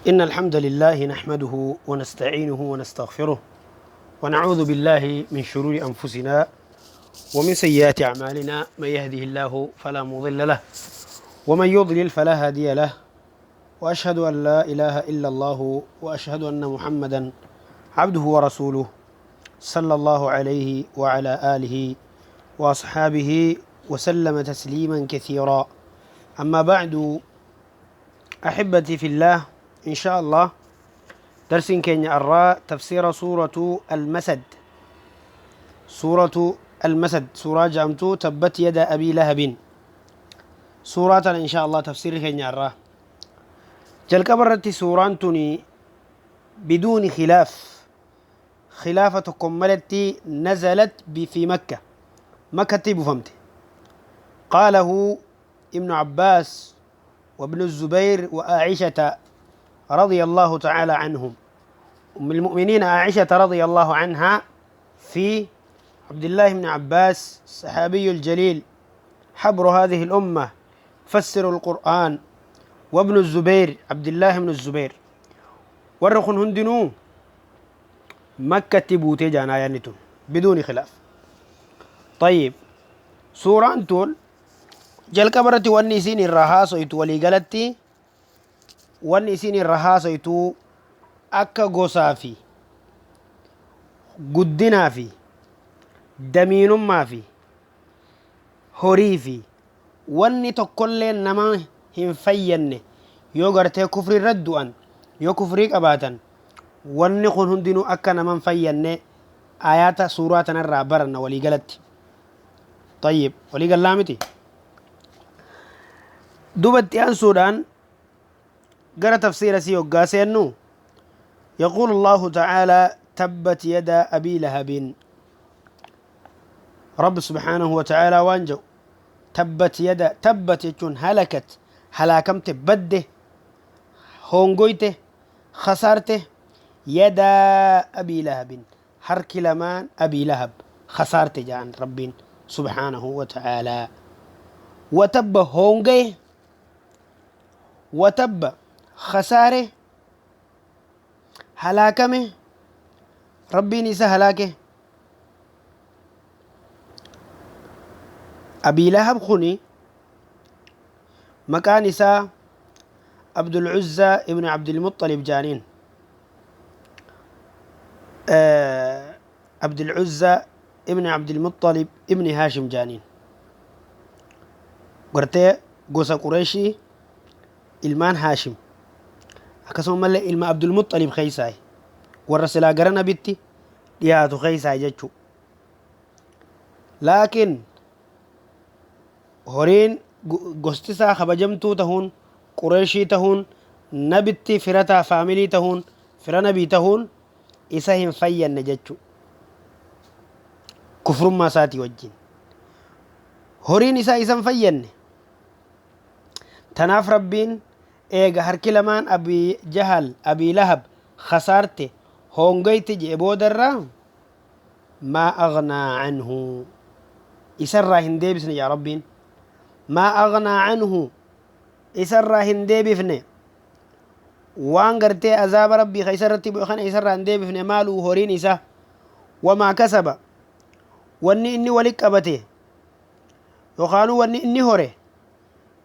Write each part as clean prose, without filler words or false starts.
إن الحمد لله نحمده ونستعينه ونستغفره ونعوذ بالله من شرور أنفسنا ومن سيئات أعمالنا، من يهده الله فلا مضل له ومن يضلل فلا هادي له، وأشهد أن لا إله إلا الله وأشهد أن محمدا عبده ورسوله صلى الله عليه وعلى آله وأصحابه وسلم تسليما كثيرا. أما بعد، أحبتي في الله، إن شاء الله درس كين أرى تفسير سورة المسد. سورة المسد سورة جامتو تبت يد أبي لهب. سورة إن شاء الله تفسير كين أرى جل كبرت سورة تني بدون خلاف، خلافة كملتي نزلت في مكة، مكة تبفهمت. قاله ابن عباس وابن الزبير وعائشة رضي الله تعالى عنهم. أم المؤمنين عائشة رضي الله عنها في عبد الله بن عباس الصحابي الجليل حبر هذه الأمة فسر القرآن، وابن الزبير عبد الله بن الزبير ورخن هندنو مكة تبوتي جانا يانتون بدون خلاف. طيب سورة أنتون جل كبرتي والنسين الرهاسة ولي قالتي والنسين الرهاسة أكا غوسافي قدنا في دمين ما في هوريفي واني تقول نما هم فيني يو غرتي كفر ردوان يو كفريك أباتا واني خن هندنو أكا نما فيني آيات سورة الرابرنا ولي قالت. طيب ولي قال لامتي دوبتي أن سودان قرأ تفسير سيو قاسينو. يقول الله تعالى تبت يد أبي لهب. رب سبحانه وتعالى وانجو تبت يد، تبت يكون هلكت، هلاكمت بده هونغويته خسارته، يد أبي لهب حرك لمان أبي لهب خسارته جان ربين سبحانه وتعالى. وتب هونغي وتب خساره هلاكمه ربي نسى هلاكه. أبي لهب خني مكان نساء عبد العزى ابن عبد المطلب جانين، عبد العزى ابن عبد المطلب ابن هاشم جانين قرتي قوس قريشي إلمان هاشم أكسم ملا إلما عبد المطلب خيساي والرسلا قرنا بيتي ياتو خيساي جتشو. لكن هورين قستسا خبجمتو تهون قريشي تهون نبتي فرتا فاميلي تهون فرنبي تهون إساهم فيا نجتشو كفر ما ساتي وجين هورين إسا إسان فيا تناف ربين إيغا هركي لمان أبي جهل أبي لهب خسارتي هونغيتي جيبو درا ما أغنى عنه إسر هندي يا ربين ما أغنى عنه إسر هندي بفني وان قرتي أزاب ربي خيسرتي بأخن إسر هندي بفني ماله هورين إسا وما كسب واني إني ولك أبتي وقالوا واني إني هوري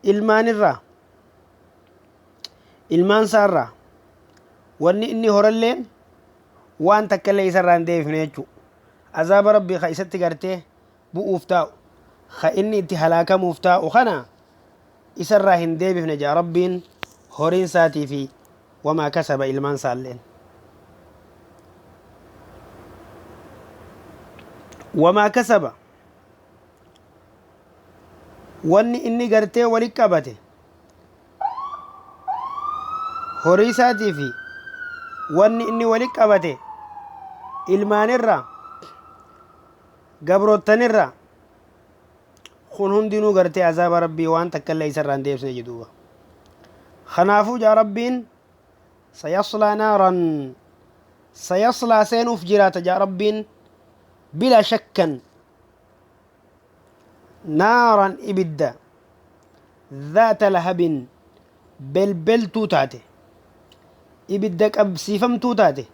إلمان الرا إلمان سارة واني إني هورلين وان تكلي إسر هندي بفني أزاب ربي خيسرتي قرتي بؤفتاو خإني اتهلاك مفتاو خنا إسر هندي بفني جا ربين هورين ساتي في وما كسب إلمان سالين وما كسب واني إني قرتي ولكبته هوري ساتي في واني إني ولكبته إلمان الرا قبروتن الرا خون هندنو قرتي عذاب ربي وان تكلا يسر عن ديبسنا جدوبا خنافو جا ربين سيصلى نارا سيصلى سينوف جرات جا ربين بلا شك نارا إبدا ذات لهب بلبلتو تاتي Ibidda qabsiifamtuu taate,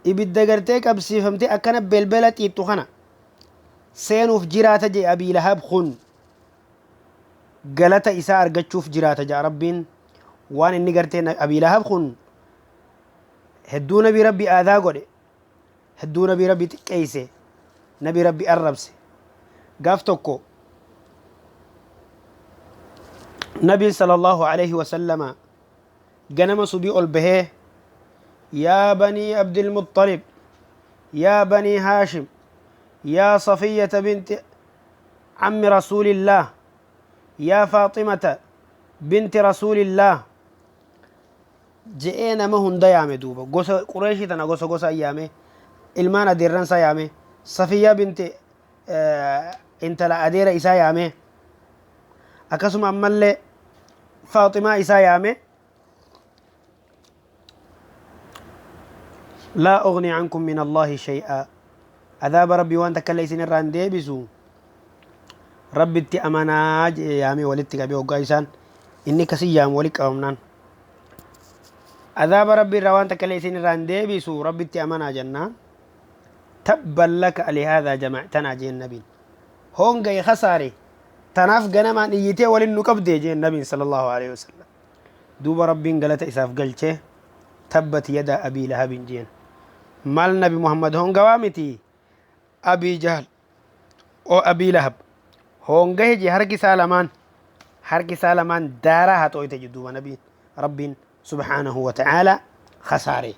ibidda gartee qabsiifamtee akkana belbela xiixxu kana seenuuf jiraata jee. Abii Lahab kun galata isaa argachuuf jiraata jaa Rabbiin. Waan inni gartee Abii Lahab kun hedduu nabii Rabbi aadaa godhe, hedduu nabii Rabbi xiqqeeyse, nabii Rabbi arrabse. Gaaf tokko nabiin sallallahu alaihi wasallama ganama subii ol bahee, "Yaa banii Abdilmuxalib, yaa banii Haashim, yaa Safiyyata binti cammi rasuulillaah, yaa Faaximata binti rasuulillaah," je'ee nama hunda yaame. Duuba gosa Qureeshii tana gosa gosa yaame, ilmaan adeerransaa yaame, Safiyyaa binti intala adeera isaa yaame, akkasuma ammallee Faaximaa isaa yaame. "Laa ughni ankum min Allahi shay'a," adaaba Rabbii waan takka illee isin irraa hin deebisu, Rabbitti amanaa jedhe. Yaamee walitti qabee, hoggaa isaan inni akkasii yaamu walitti qabamnaan, "Adaaba Rabbii irraa waan takka illee isin irraa hin deebisu, Rabbitti amanaa," jennaan, "Tabban laka alihaadhaa jamactanaa," jeen nabiin. "Hongaye, kasaare, tanaaf ganamaan iyyitee walin nu qabdee," jeen nabiin sallallahu alaihi wasallam. Duuba Rabbiin galata isaaf galchee, "Tabbat yadaa abii lahabin," jeen. Maal, Nabi Muhammad hongawaa miti, Abii Jahal o Abii Lahab hongahe je. Harki isaa lamaan, harki isaa lamaan daaraa haxooyte je. Duuba nabiin Rabbiin subhaanahu wa ta'aalaa kasaare.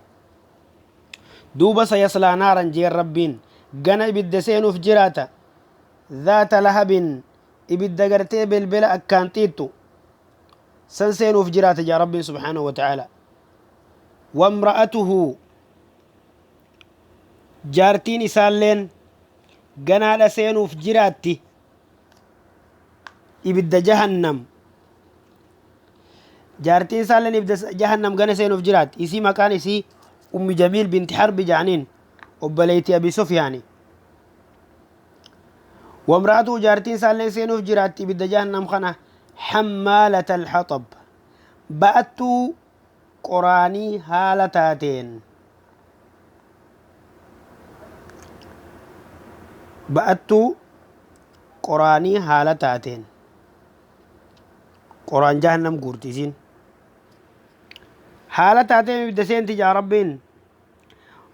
Duuba "sayaslaa naaran," jeen Rabbiin. Gana ibidda seenuuf jiraata, "dhaata lahabin," ibidda gartee belbela akkaan xiixxu san seenuuf jiraata jaa Rabbiin subhaanahu wa ta'aalaa. "Wamra'atuhu," jaartiin isaalleen ganaadha seenuuf jiraatti ibidda jahannam. Jaartiin isaalleen ibidda jahannam gana seenuuf jiraatti. Isii maqaan isii Ummi Jamiil binti Harbi jaaniin, obboleeyti Abi Sufyaani. "Wamra'atuhu," jaartiin isaalleen seenuuf jiraatti ibidda jahannam kana, "hammaalata alhaxab," ba'attuu qoraanii haala taateen, ba'attuu qoraanii haala taateen. Qoraan jahannam guurti isiin. Haala taateen ibidda seenti jaa Rabbiin.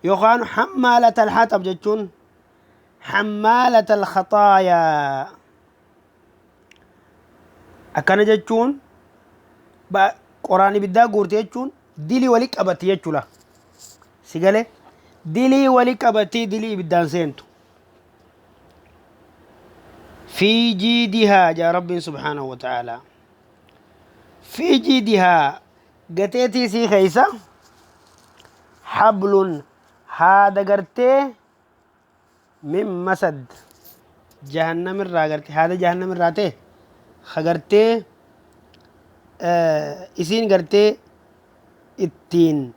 Yookaan hammaalata alhaxab jechuun hammaalata alkhaxaayaa akkana jechuun, qoraan ibiddaa guurte jechuun dilii wali qabatti jechuudha. Si galee? Dilii wali qabatti, dilii ibiddaan seentu. "Fi jiidihaa," jaa Rabbiin subhaanahu wa ta'aalaa. "Fi jiidihaa," gateetii sii keeysa, "hablun," haada gartee, "min masad," jahannamirraa gartee, haada jahannamirraa ta'e ha gartee isiin gartee ittiin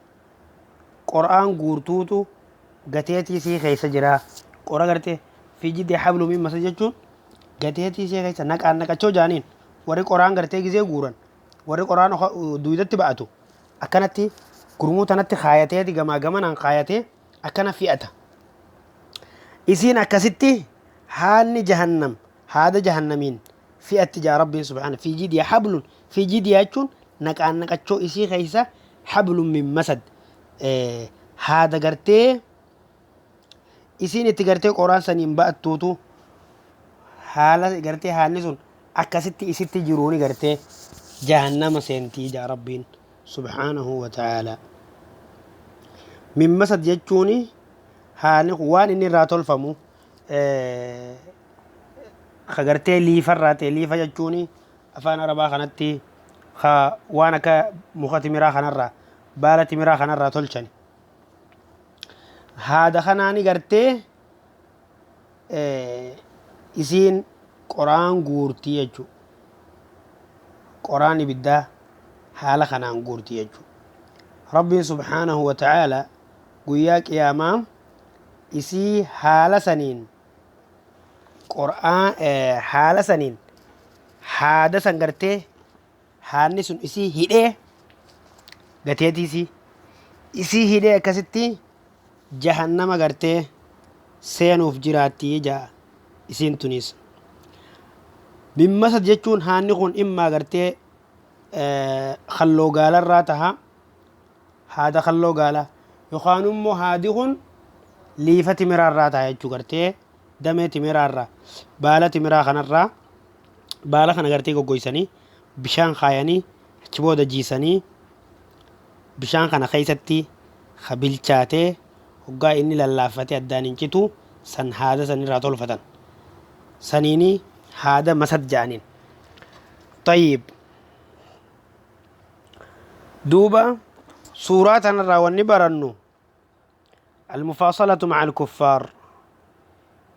qoraan guurtuutu gateetii sii keessa jira. Qora gartee "fi jiidihaa hablu min masad" jechuun gateetii sii keessa naqaan naqachoo jaaniin. Warri qoraan gartee gizee guuran, warri qoraan duudatti ba'atu akkanatti gurmuu tanatti kaayateeti, gamaa gamanaan kaayatee akkana fi'ata. Isiin akkasitti haanni jahannam, haada jahannamiin fi'atti jaa Rabbiin subhaana. "Fi jiidihaa hablun," "fi jiidihaa" jechuun naqaan naqachoo isii keessa, "hablun min masad," haada gartee isiin itti gartee qoraan saniin ba'attuutu, haala gartee haanni sun akkasitti isitti jiruuni gartee jahannama seentii jaa Rabbiin subhaanahu wa ta'aalaa. "Min masad" jechuuni haani kun waan inni irraa tolfamu ka gartee liifarraa ta'e. Liifa jechuuni afaan Arabaa kanatti ka waan akka muka timiraa kanarraa, baala timiraa kanarraa tolchani. Haada kanaani gartee isiin qoraan guurtii jechuu, qoraan ibiddaa haala kanaan guurti jechuu. Rabbiin subhaanahu wa ta'aala guyyaa qiyaamaa isii haala saniin qoraan, haala saniin haada san gartee haanni sun isii hidhee gateetii isii Isii hidhee akkasitti jahannama gartee seenuuf jiraatti jaa isiin tunis. Min masad jechuun haanni kun immaa gartee khalloo gaalarraa taha, haada khalloo gaalaa, yookaan immoo haadi kun liifa timiraarraa taha jechuu, gartee damee timiraarraa, baala timiraa kanarraa, baala kana gartee goggoysanii bishaan kaayanii achi booda jiisanii bishaan kana keessatti ka bilchaatee hoggaa inni lallaaffatee addaan hin citu san haada sanirraa tolfatan. Saniini haada masad ja'aniin. Tayyib. Duuba suuraa tanarraa wanni barannu almufaasalatu maca alkuffaar,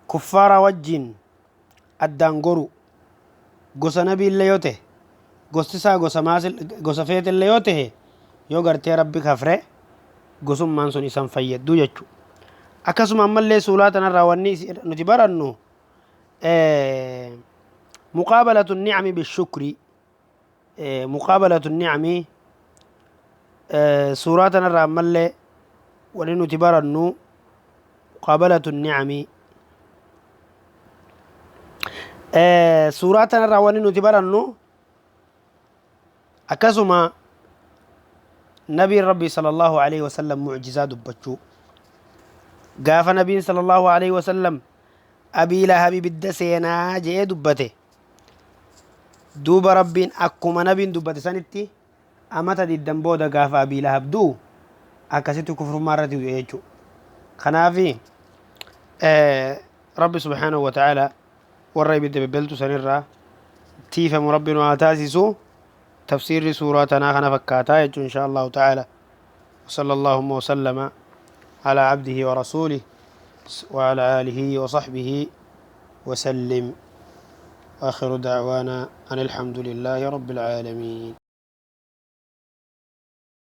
kuffaara wajjin addaan goru, gosa nabiillee yoo ta'e, gosti isaa gosa maasil gosa feetillee yoo ta'e, yoo gartee Rabbi kafre gosummaan sun isan fayyaddu jechu. Akkasuma ammallee suuraa tanarraa wanni nuti barannu muqaabalatu ni'ami bishukri, muqaabalatu ni'ami. Suuraa tanarraa ammallee wanni nuti barannu muqaabalatu ni'ami. Suuraa tanarraa wanni nuti barannu akkasuma nabiin Rabbii sallallahu alaihi wasallam mu'jizaa dubbachuu. Gaafa nabiin sallallahu alaihi wasallam Abii Lahab ibidda seenaa je'ee dubbate, duuba Rabbiin akkuma nabiin dubbate sanitti amata 20 booda gaafa Abii Lahab du'u akkasitti kufrummaa irratti du'e jechuudha. Kanaafi Rabbi subhaanahu wa ta'ala warra ibidda bebbeltu sanirraa tiifamu Rabbi nu haa taasisu. Tafsiirri suuraa tanaa kana fakkaataa jechuun insha Allahu ta'ala. وصلى اللهم وسلم على عبده ورسوله وعلى آله وصحبه وسلم. آخر دعوانا أن الحمد لله رب العالمين.